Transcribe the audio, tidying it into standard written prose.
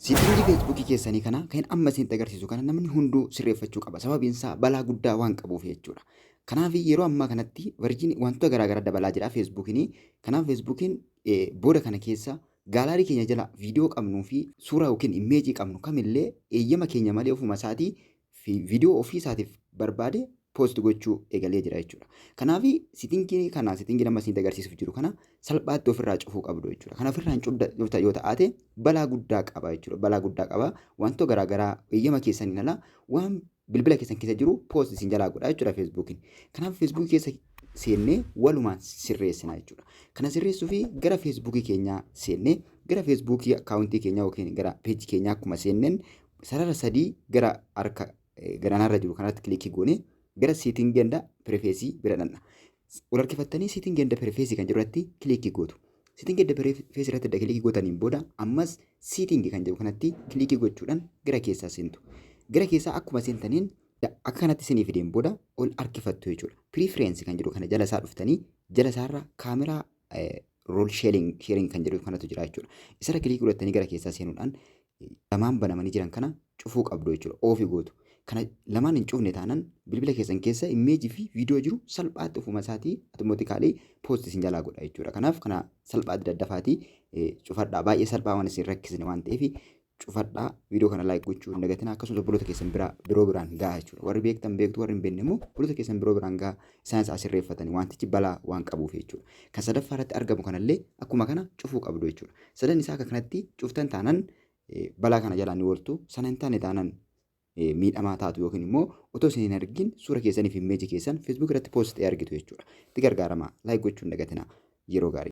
Setting Feesbuukii keessanii kana kan amma isinitti agarsiisu kana namni hunduu sirreeffachuu qaba. Sababiin isaa balaa guddaa waan qabuuf jechuudha. Kanaaf yeroo ammaa kanatti version wantoota garaagaraa dabalaa jira Feesbuukiin. Kanaaf Feesbuukiin booda kana keessa gallery keenya jala viidiyoo qabnuu fi suuraa yookiin image qabnu kamillee eeyyama keenya malee ofuma isaatii viidiyoo ofii isaatiif barbaade post gochuu eegalee jira jechuudha. Kanaaf setting kana, setting nama isinitti agarsiisuuf jiru kana salphaatti ofirraa cufuu qabdu jechuudha. Kana ofirraa hin cufta yoo ta'ate balaa guddaa qaba jechuudha. Balaa guddaa qaba. Wantoota garaagaraa eeyyama keessaniin ala waan bilbila keessan keessa jiru post isin jalaa godha jechuudha Feesbuukiin. Kanaaf Feesbuukii keessa seennee walumaan sirreessina jechuudha. Kana sirreessuu fi gara Feesbuukii keenyaa seennee, gara Feesbuukii account keenyaa yookiin gara peejii keenyaa akkuma seenneen, sarara sadii gara harka garanaarra jiru kanatti click goonee gara setting and privacy bira dhanna. Wal harkifattanii setting and privacy kan jedhu irratti click gootu. Setting and privacy irratti edda click gootaniin booda ammas setting kan jedhu kanatti click gochuudhaan gara keessaa seentu. Gara keessaa akkuma seentaniin akka kanatti isinii fideen booda ol harkifattu jechuudha. Preference kan jedhu kana jala isaa dhuftanii jala isaarra camera roll sharing kan jedhu kanatu jira jechuudha. Isarra click godhattanii gara keessaa seenuudhaan lamaan banamanii jiran kana cufuu qabdu jechuudha. Off gootu. Kana lamaan hin cufne taanaan bilbila keessan keessa image fi viidiyoo jiru salphaatti ofuma isaatii automatically post isin jalaa godha jechuudha. Kanaaf kana salphaatti daddafaatii cufadhaa. Baay'ee salphaa waan isin rakkisne waan ta'eef cufadhaa. Viidiyoo kana like gochuu hin dagatinaa. Akkasumas obboloota keessan biraa biroo biraan gahaa jechuudha. Warri beektan beektu, warri hin beekne immoo obboloota keessan biroo biraan gahaa, isaanis asirreeffatanii wantichi balaa waan qabuuf jechuudha. Kan sadaffaa irratti argamu kanallee akkuma kana cufuu qabdu jechuudha. Sadan isaa akka kanatti cuftan taanaan balaa kana jalaa ni ooltu. Sana hin taane taanaan miidhamaa taatu yookiin immoo otoo isin hin argin suura keessanii fi image keessan Feesbuuk irratti post ta'ee argitu jechuudha. Itti gargaaramaa, like gochuu hin dagatinaa. Yeroo gaarii.